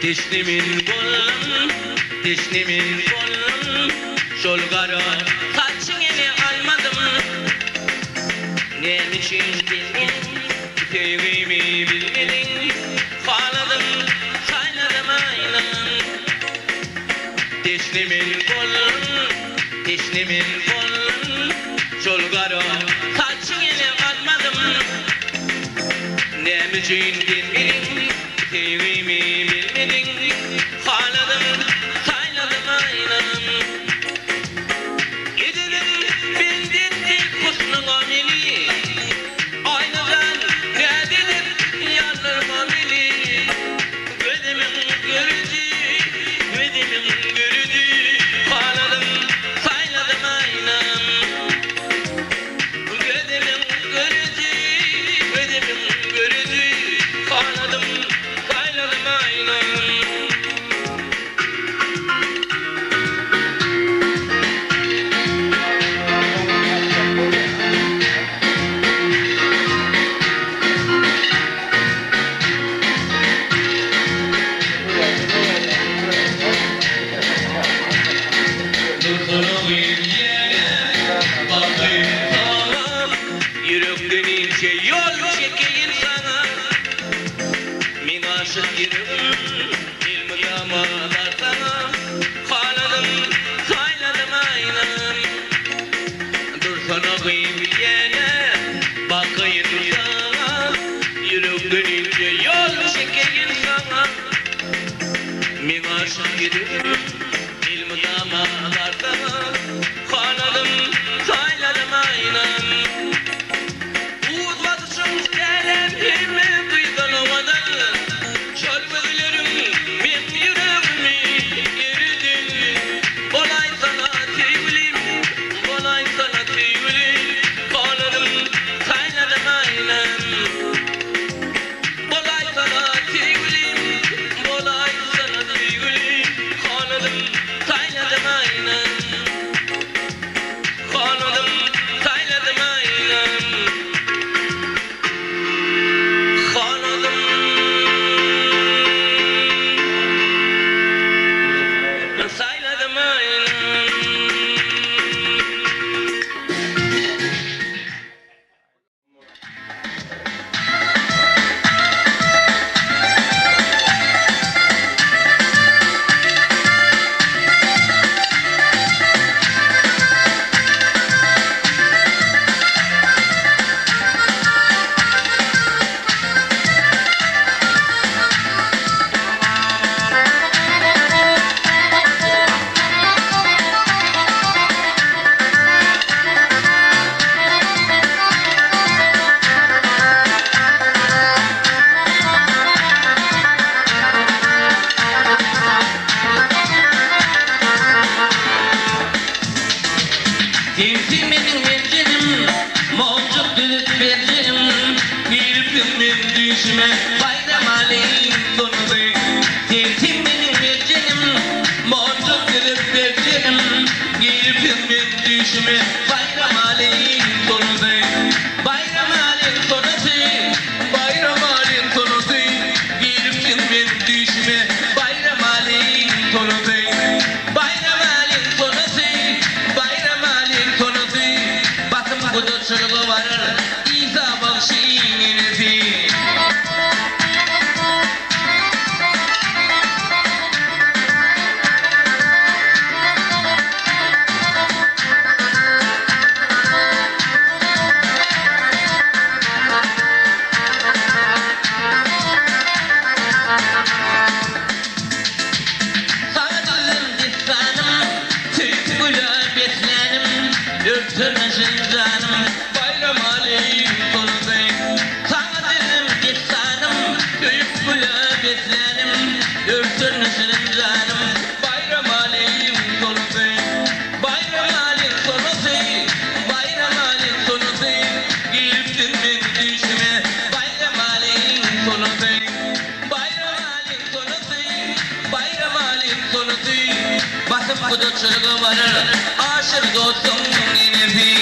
Teşne men boldum, teşne men boldum, Şol gara saçyň ele almadym. Näme üçin gelmediň, söýgimi bilmediň, Haladym, saýladym aýnam. Teşne men boldum, teşne men boldum, Şol gara saçyň ele almadym. Näme üçin gelmediň, söýgimi bilmediň, Haladym, saýladym aýnam. Geceler benzetdi husnuňa meni, Aýna jan, nädedip ýandyrma meni. Gözümiň görüji, gözümiň görüji, Haladym, saýladym aýnam. Gözümiň görüji, gözümiň görüji, Haladym, saýladym aýnam. Dursana gyz ýene bakayyn saňa, Ýürekden inçe ýol çekeýin saňa. Meň aşyk ýüregim elmydama zar saňa, Haladym, saýladym aýnam. Dursana gyz ýene bakaýyn saňa, Ýürekden inçe ýol çekeýin saňa. Meň aşyk ýüregim elmydama zar saňa, Haladym, saýladym aýnam. Uz basyşyň dälem hemme gyzdan owadan, Şol gözleriň meň ýüregimi eredin. Bolaýsana söýgülim, bolaýsana söýgülim, Haladym, saýladym aýnam. Bolaýsana söýgülim, bolaýsana söýgülim, Haladym, saýladym aýnam. Haladym, saýladym aýnam. Haladym, saýladym aýnam. Sensiň meniň merjenim, Monjuk düzüp berjenim, Giripsiň meň düýşüme, Baýramalyň sonasy. Sensiň meniň merjenim, Monjuk düzüp berjenim, Giripsiň meň düýşüme, Baýramalyň sonasy. Baýramalyň sonasy, Baýramalyň sonasy, Giripsiň meň düýşüme, Baýramalyň sonasy. Baýramalyň sonasy, Baýramalyň sonasy, Basym gudaçylyga barar, Isa bagşyň enesi. Saňa düzüm dessanym, Söýüp güle beslänim, Örteme jyn-janym, Baýramalyň sonasy. Saňa düzüm dessanym, Söýüp güle beslänim, Örteme jyn-janym, Baýramalyň sonasy. Baýramalyň sonasy, Baýramalyň sonasy, Giripsiň meň düýşüme, Baýramalyň sonasy. Baýramalyň sonasy, Baýramalyň sonasy, Basym gudaçylyga barar, Aşyr dostuň enesi.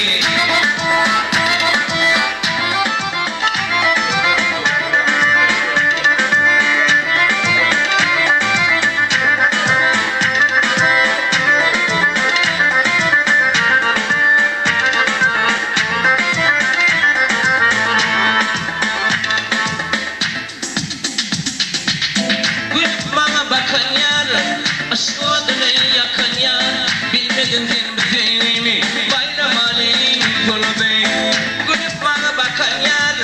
bakan ýar, Yşk oduny ýakan ýar, Bilmediň sen bu söýgimi, Baýramalyň soludy. Gülüp maňa bakan ýar,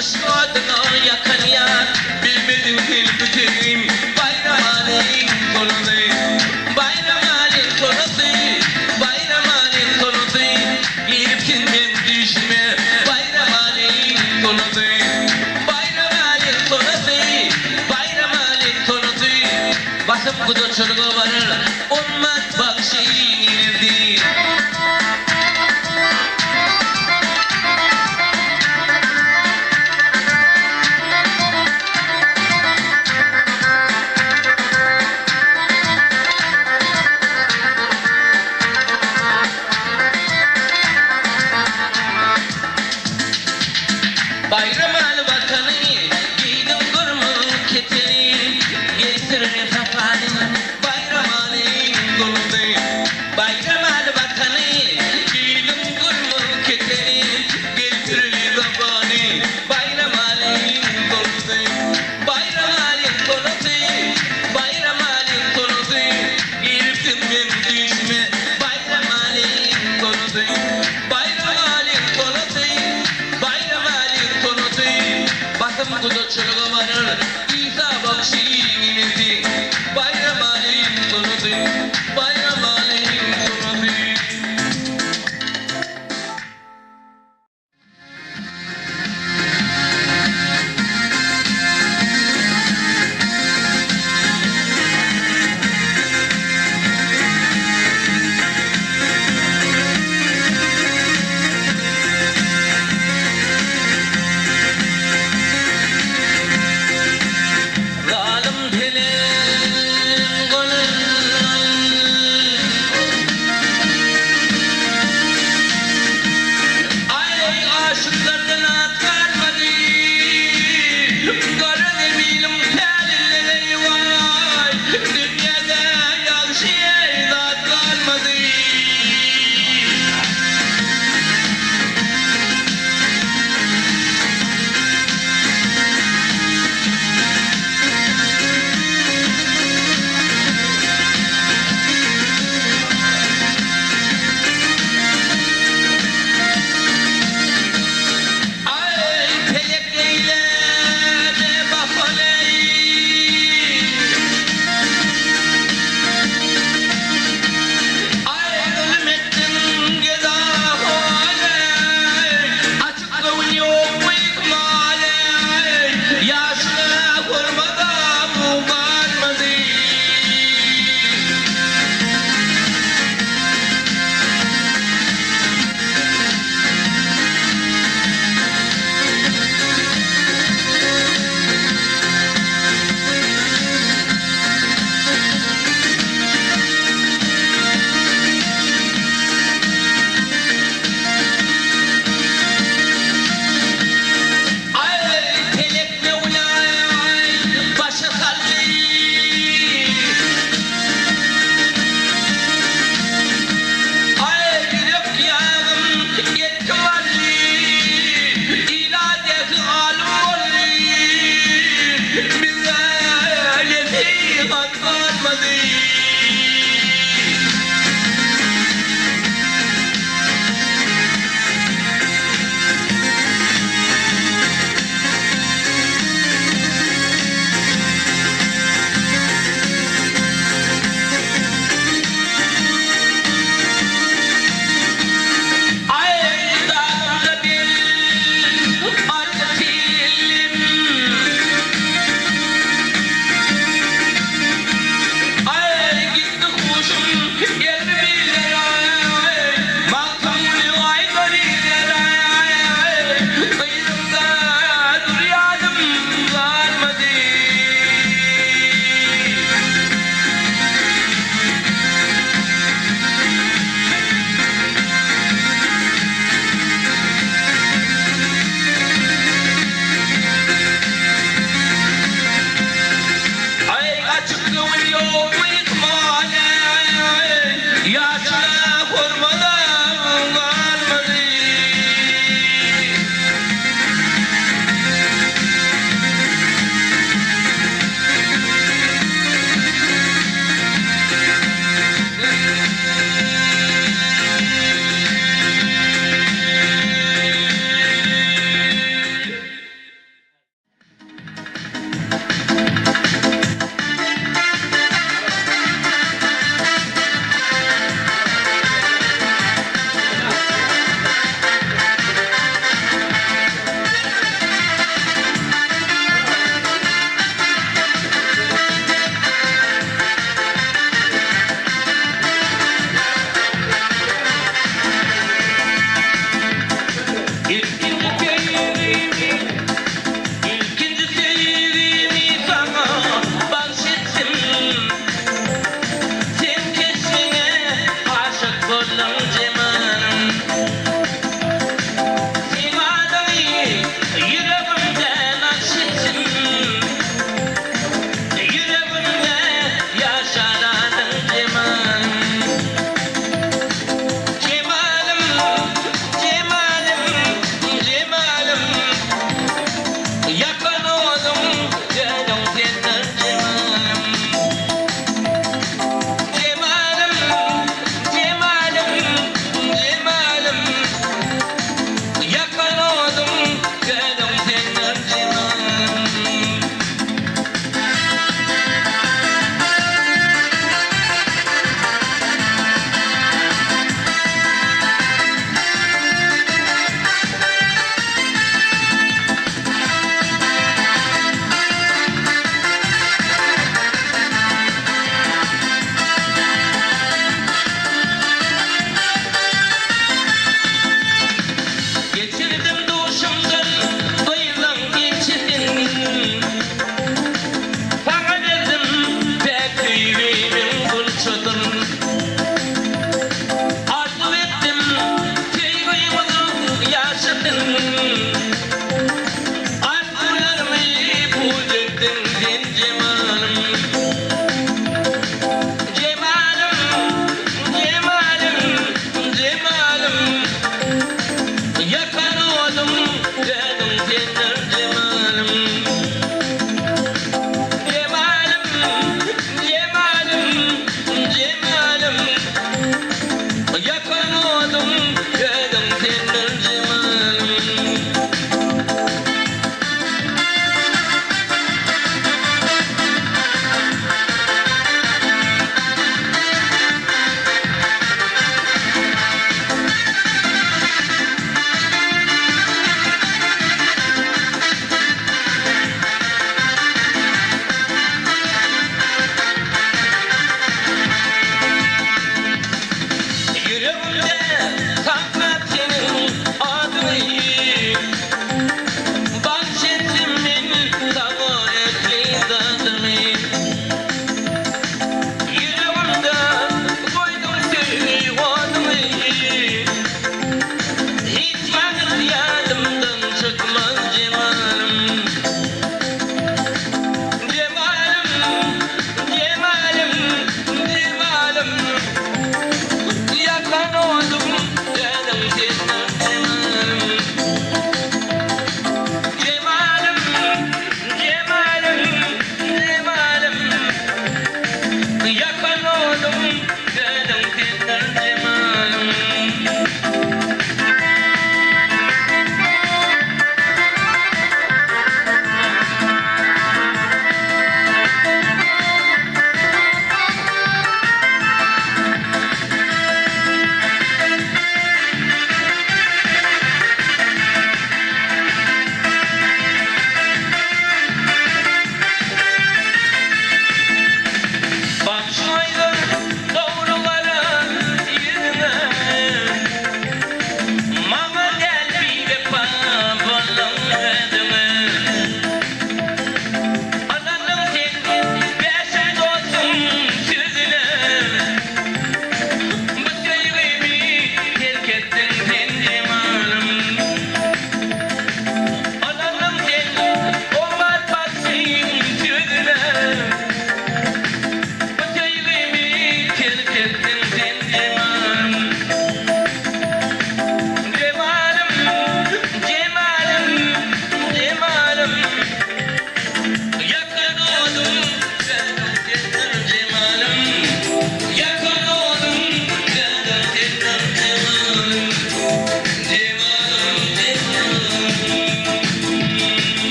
Yşk oduny ýakan ýar, Bilmediň sen bu söýgimi, Baýramalyň soludy. Baýramalyň soludy, Baýramalyň soludy, Giripsiň meň düýşüme, Baýramalyň soludy. Baýramalyň soludy, Baýramalyň soludy, Basym gudaçylyga barar, Ommat bagşyň inisi. Baýramaly watany, geýdim gyrmyzy keteni, Geýdirer sapany, Baýramalyň doludy. Baýramaly watany.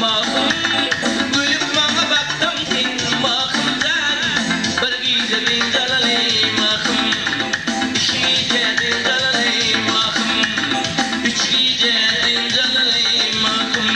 Mahym, Gülüp maňa baksaň sen Mahym jan, Bir gije dynç alaly Mahym, Iki gije dynç alaly Mahym, Üç gije dynç alaly Mahym.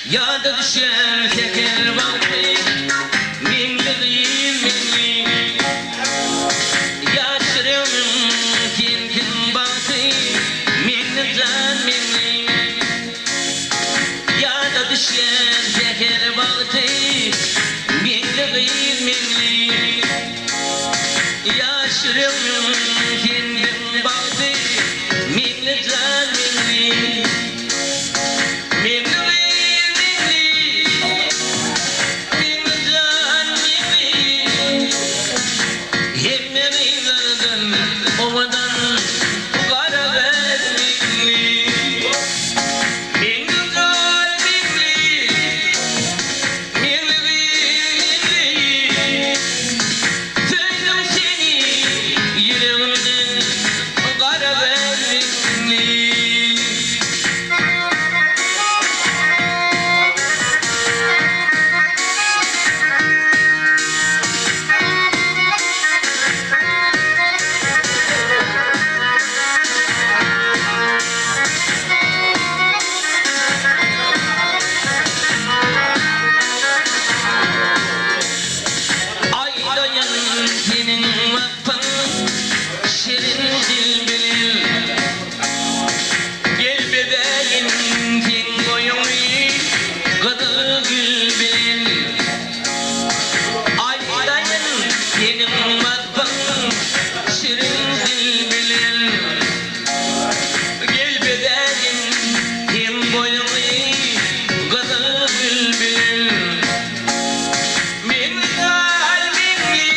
Ýada düşer seher wagty, Meňli gyz meňli. Ýaş ýüregimiň sensiň bagty, Meňli jan meňli. Ýada düşer säher wagty, Meňli gyz meňli. Ýaş ýüregimiň sendiň bagty, Meňli jan meňli. Meňli gyz meňli, Meňli jan meňli. Hemme gyzlardan owadan, Gara gyz meňli. Meňli jan meňli, Meňli gyz meňli. Söýdüm seni ýüregimden, Gara gyz meňli. Aýdaýyn seniň waspyň şirin dil bilen. Gel bezäýin seň boýuňy gyzyl gül bilen. Aýdaýyn seniň waspyň şirin dil bilen. Gel bezäýin seň boýuňy gyzyl gül bilen. Meňli gal meňli,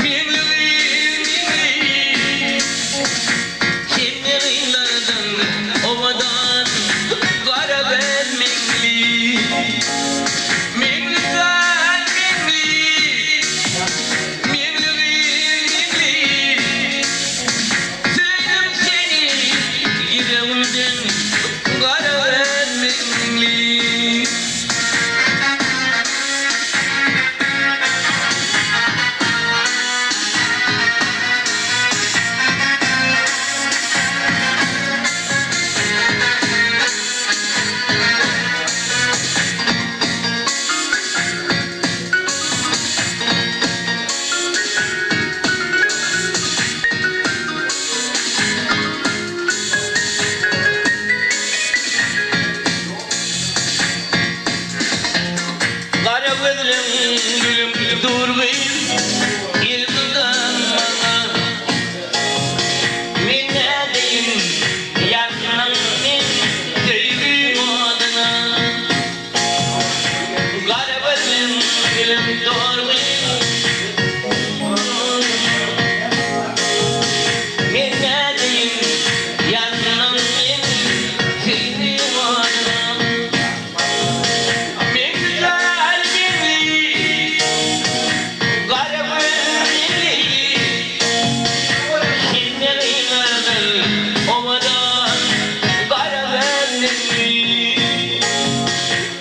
meňli gyz meňli. Hemme gyzlardan owadan gara gyz meňli. Meňli gal meňli, meňli gyz meňli. Söýdüm seni ýüregimden gara gyz meňli. Gara gözleň gülüp dur gyz, elmydam maňa. Men nädeýin, ýanýan men söýgim odyna. Gara gözleň gülüp dur gyz, men nädeýin, ýanýan men söýgim odyna. Meňli jan meňli, gara göz meňli, Hemme gyzlardan owadan, gara göz meňli.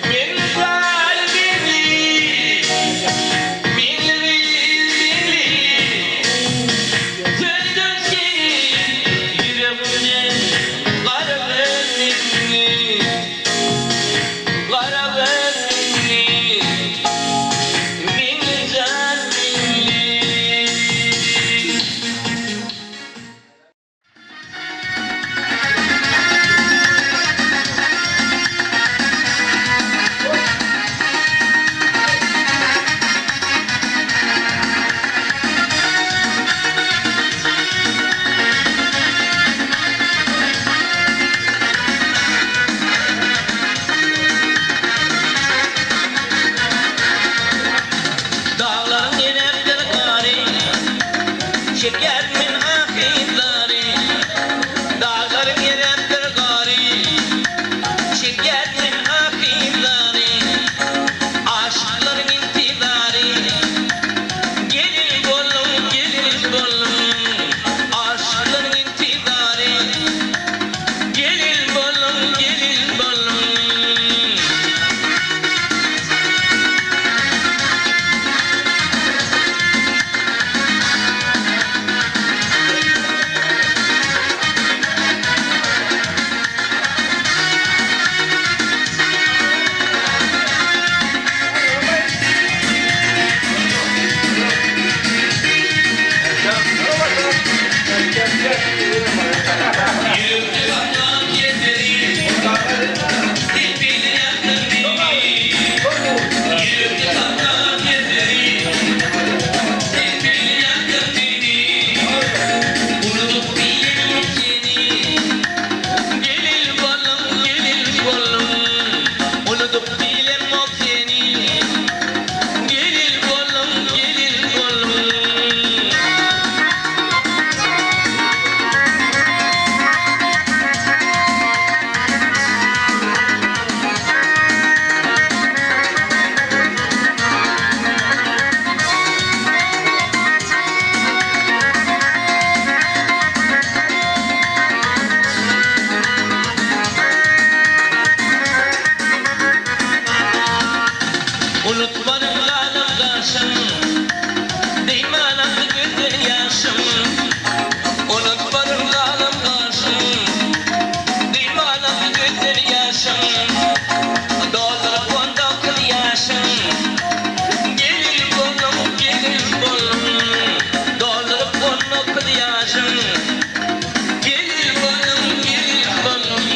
Meňli jan meňli, Unutmaryn galam gaşyň, Dynman akdy gözden ýaşym. Unutmaryn galam gaşyň, Dynman akdy gözden ýaşym. Dolduryp 19 ýaşyň, Gelin bolduň, gelin bolduň. Dolduryp 19 ýaşyň, Gelin bolduň, gelin bolduň.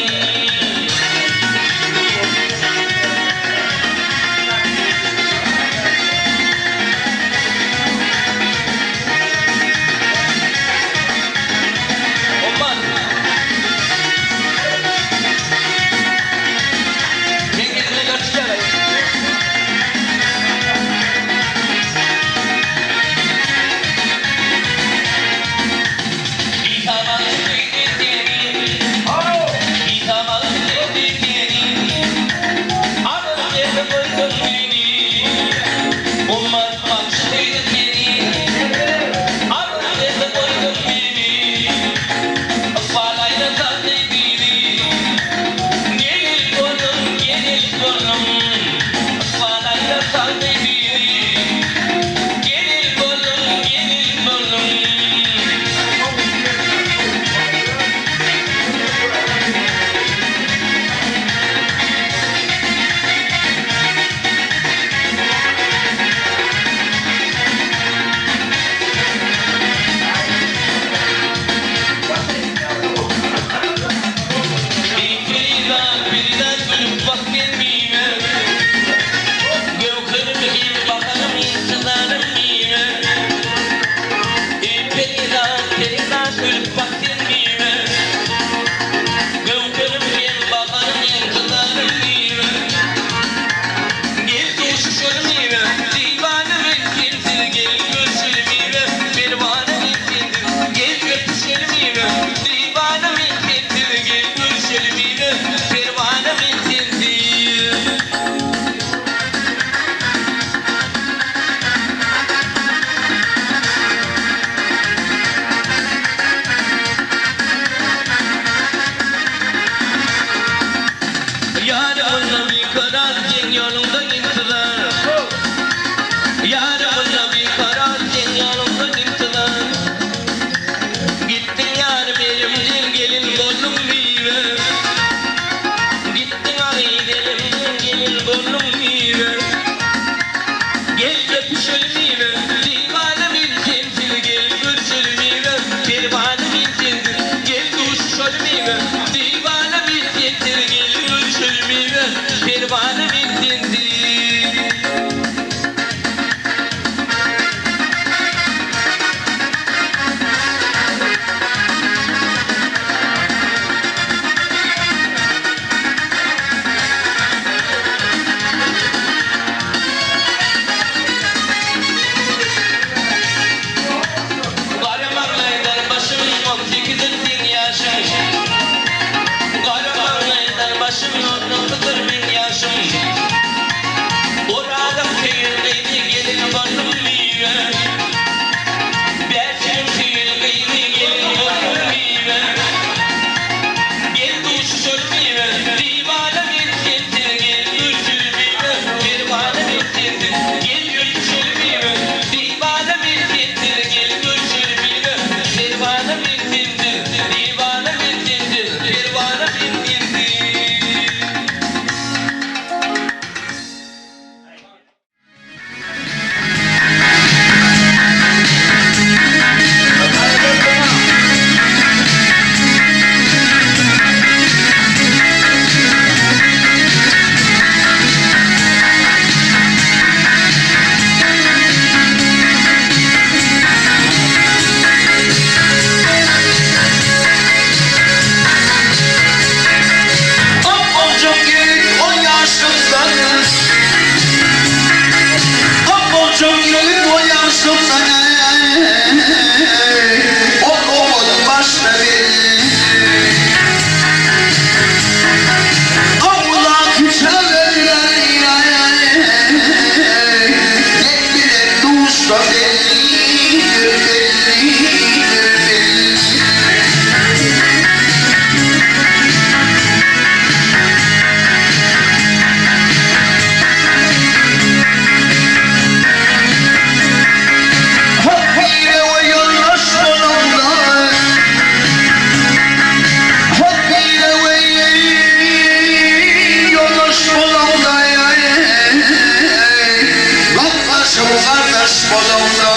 ýaş bolaňda.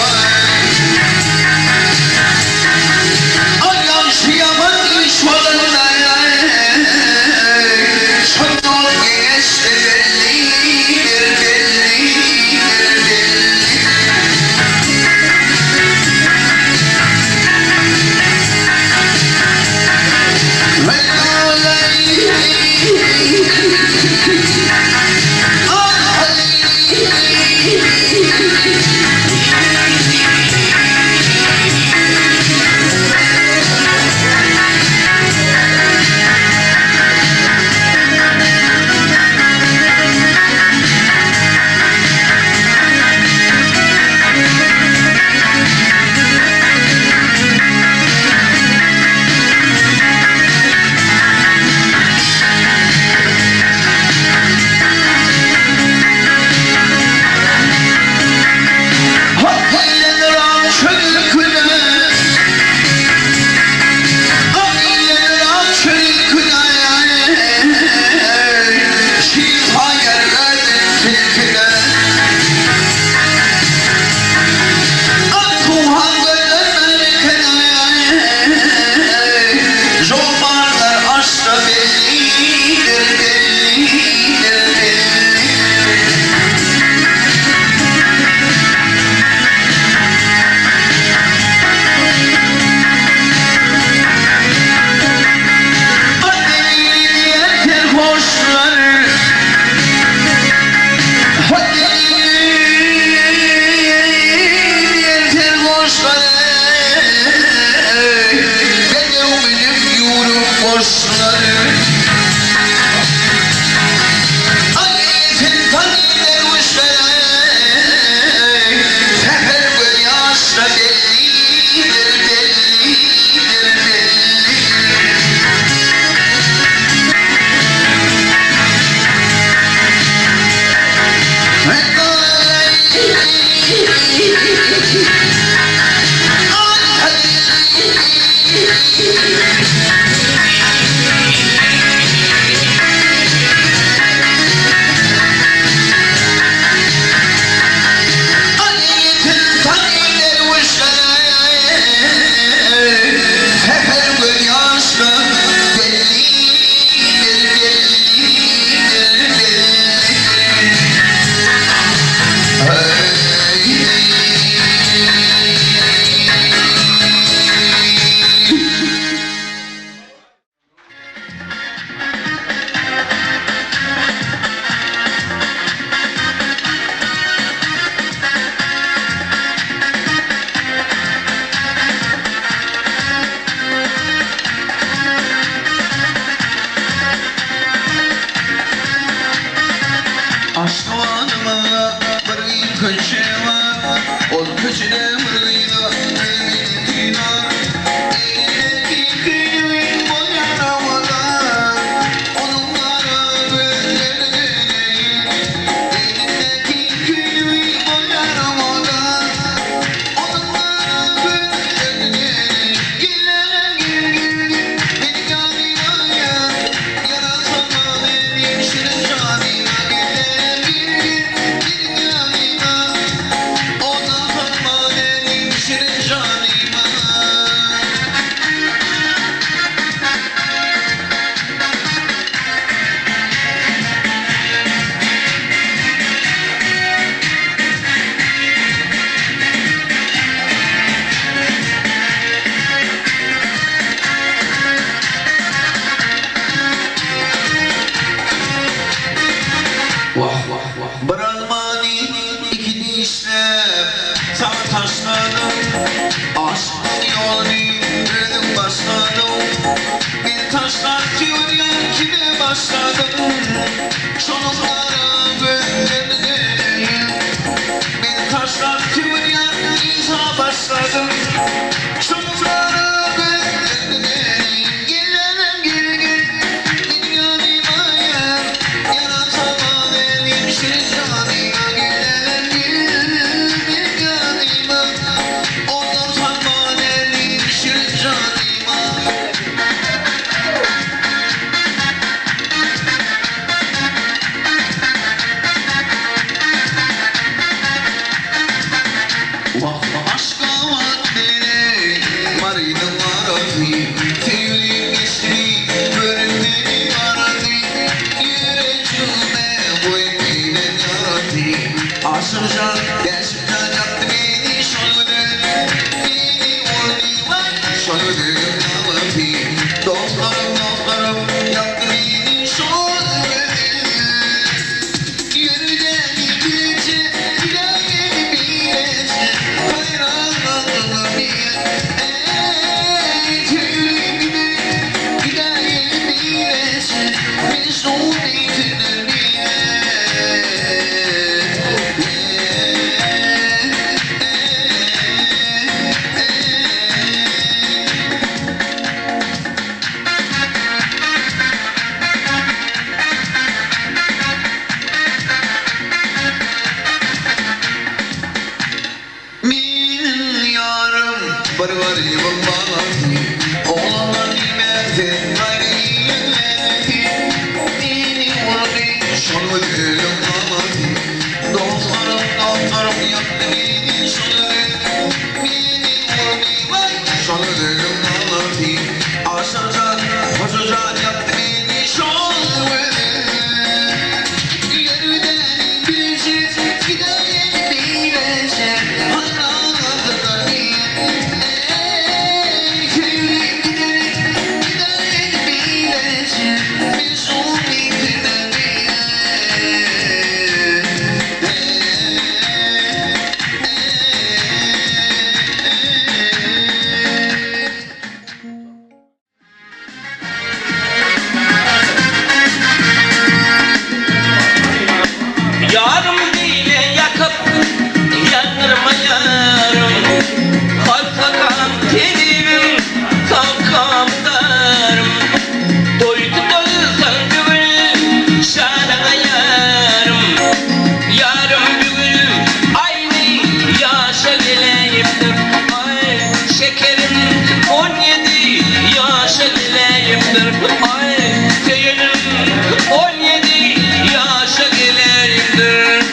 Aý ýagşy ýaman iş bolanda Şonda ol geňeşde bellidir, bellidir, belli. Aşgabatymyzda bir köçe bar, Ol köçede bir gyza söýgüsi bar. Elindäki köýnegi bolýar owadan, Onuň gara gözleri deýin. Elindäki köýnegi bolýar owadan, Onuň gara gözleri deýin. Gel-le gel, gel, gel, meniň ýanyma gel, Ýara salma meni şirin janyma. Gel-le gel, gel, meniň ýanyma, Ondan salma meni şirin janyma. Bir almany iki dişläp saňa taşladym, Aşkymyň ýoluny özüň başladyň. Meni taşlap söýýän kime başladyň, Şonuň gara gözlerine döneýin. Meni taşlap söýýän yza başladyň, Şonuň gara gözlerine döneýin. Gel-le gel, gel, meniň ýanyma gel, Ýara salma meni şirin janyma. Gel-le gel, meniň ýanyma, Ondan salma meni şirin janyma. Aşyrjan, Bäşimjan ýakdy meni şol güzel Meni urdy waý şol gözeliň nalasy Dostlarym, dostlarym ýakdy meni şol güzel Ýörüdäli bileje, gidäýeli bileje Haýran galdylar diýen Eý, söýgülim gideli, gidäýeli bileje Mežnun diýsinler diýen. Meniň ýarym bir garybyň balasy, Oglanlar diýmezdi gaýry ýeňlesi. Meni urdy şol gözeliň galasy, Dostlarym, dostlarym ýakdy meni şol gözel. Meni urdy waý şol gözeliň galasy, Aşyrjan, Hojajan ýakdy meni şol gözel. Ýörüdäni bileje, gidäýeli bileje, Haýran galdylar diýen. Eý, söýgülim gideli, gidäýeli bileje, Mežnun diýsinler diýen. Ýarym beýle ýakyp, ýandyrma ýarym, Hassakam tebibim, sagkam darym. Toý tutulsaň dügül, şanaňa ýarym, Ýarym dügül, aýny ýaşa geläýipdir. Aý, şekerim, 17 ýaşa geläýipdir. Aý, söýenim, 17 ýaşa geläýipdir.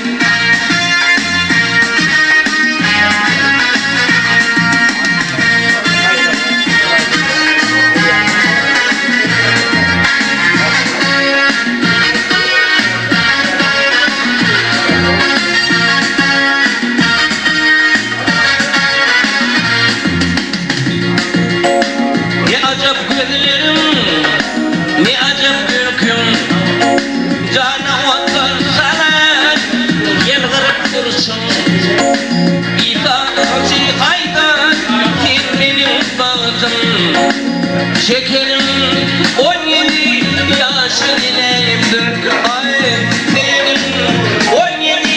Ne ajap gözleriň, ne ajap gülküň, Jana otlar salan ýylgyryp durşuň. Isa hajy aýdar, sen meniň bagtym, Şekerim 17 ýaşa geläýipdir, Aý, seniň 17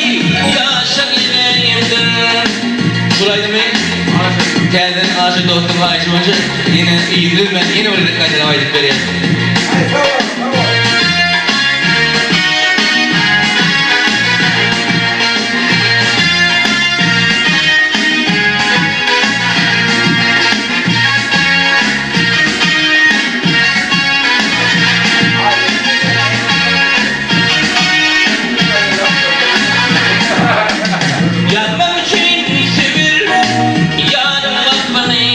ýaşa geläýipdir. Şul aýdymy täzeden aşyk dostuň haýyşy boýunça ýene yzyny üzmän ýene bir gezek gaýtalap aýdyp berýän. Ýazmak üçin Sibir ýaryň waspyny,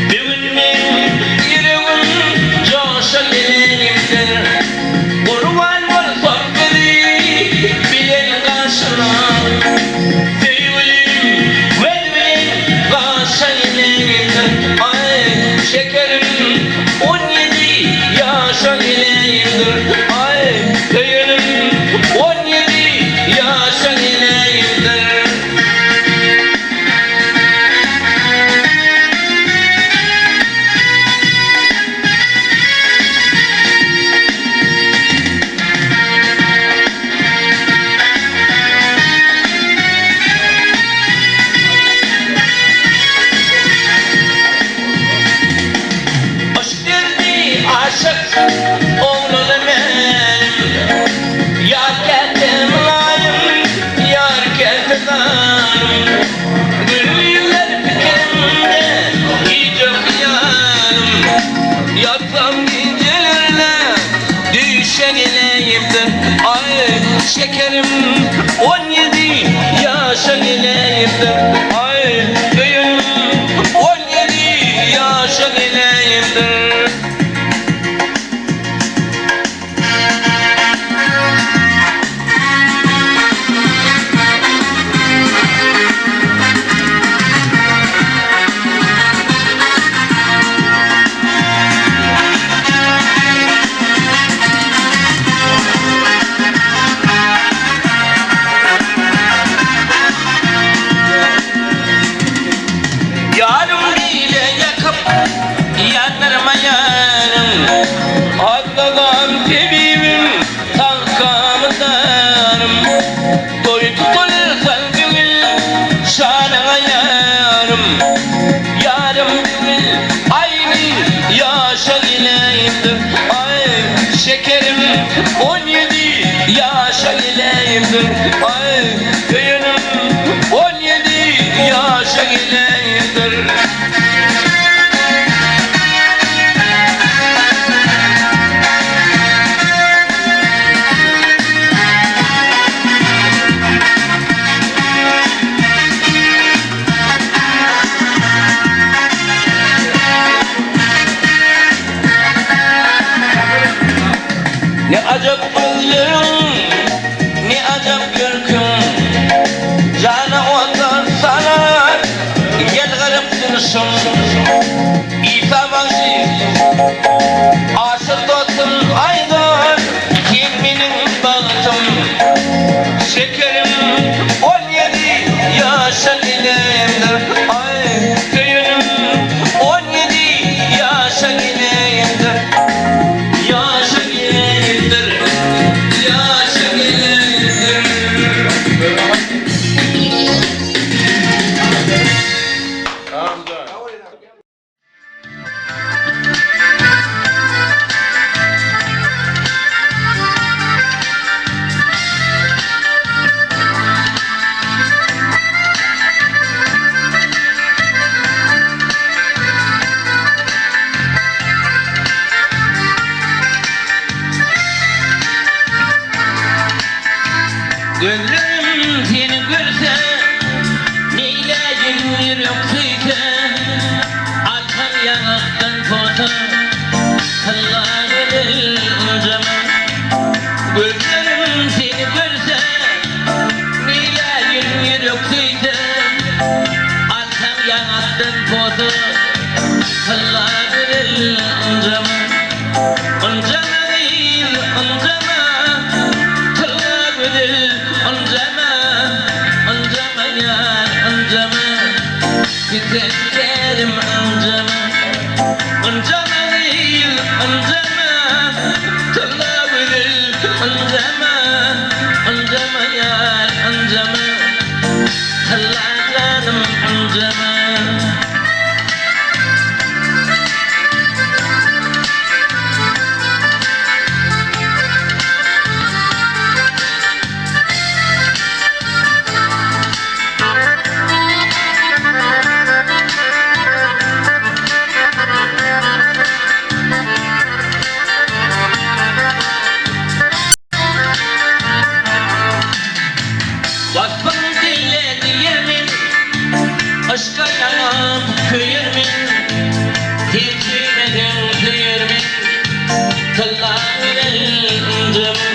Bu gün meň ýüregim joşa gelenimdir. Gurban bolsam gözi bilen gaşyna, Söýgülim göz bilen gaşa gelenimdir. Aý, şekerim, 17 ýaşa gelenimdir. Aý, söýenim, 17 ýaşa gelenimdir. Yşk derdi aşyk oglany men, Ýar käte mylaýym, ýar käte zalym. Gülýär pikirimde gije hyýalym, Ýatsam gijelerine düýşe geleýipdir. Aý, şekerim, 17 ýaşa geleýipdir. Aý, söýenim, 17 ýaşa geleýipdir. gelendir. Aý, söýenim 17 ýaşa gelendir. Ne ajap gözleriň, ne ajap görküň, Jana otar salar, ýelgyryp durşuň. Isa bagşy, Aşyr dostum aýdar, Sen meniň bagtym, şekerim, 17 ýaşa gelendir. Aý, söýenim, 17 ýaşa gelendir. Ýaşa gelendir, ýaşa gelendir. Gözlerim seni görse, neýläýin ýürek söýse, Alsam ýaňakdan posa, tylla gözel ynjama. Gözlerim seni görse, neýläýin ýürek söýse, Alsam ýaňakdan posa, tylla gözel ynjama. Ynjama gyz, ynjama, tylla gözel ynjama, Ynjama ýar, ynjama, sütemkärim ynjama. Ynjama gyz, ynjama, tylla gözel ynjama, Ynjama ýar, ynjama, tylla janym ynjama. Waspyň dille diýermen, Yşka ýanyp köýermen, Sen söýmeseň söýermen, Tylla bilen ynjama.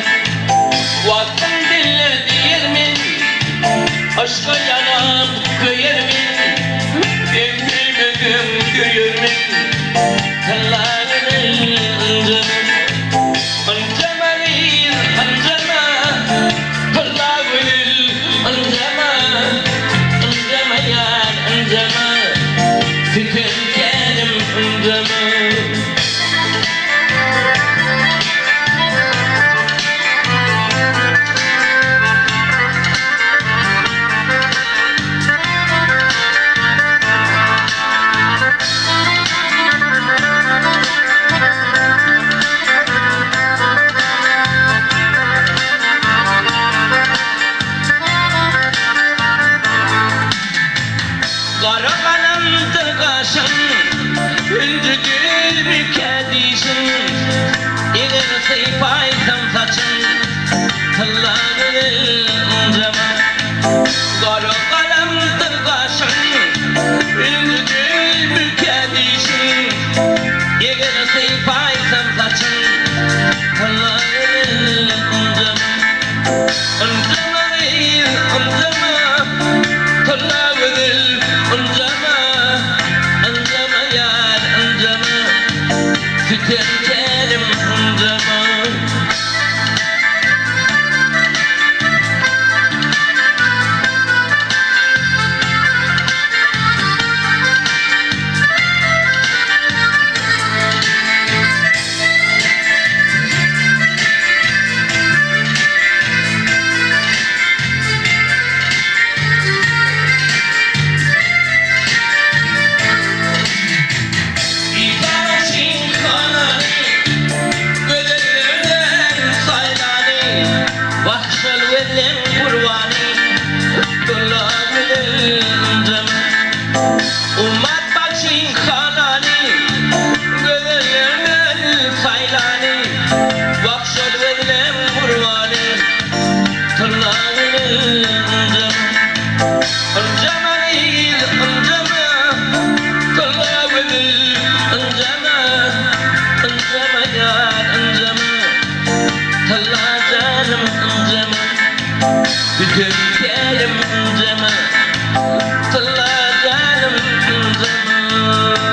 Waspyň dille diýermen, Yşka ýanyp köýermen, Sen söýmeseň söýermen, Tylla bilen ynjama. Ynjama gyz, ynjama, Tylla gül, ynjama, Ynjama ýar, ynjama, Sütemkärim ynjama. Gara galamdyr gaşyň, Hünji gülmükä dişiň, Eger sypaýsam saçyň, Tylla gözel ynjama. Gara galamdyr gaşyň, Hünji gülmükä dişiň, Eger sypaýsam saçyň, Tylla gözel ynjama. Ynjama gyz, ynjama, Tylla gözel ynjama, Ynjama ýar, ynjama, Sütemkärim ynjama. janym ynjama, Sütem kärim ynjama, Tylla janym ynjama.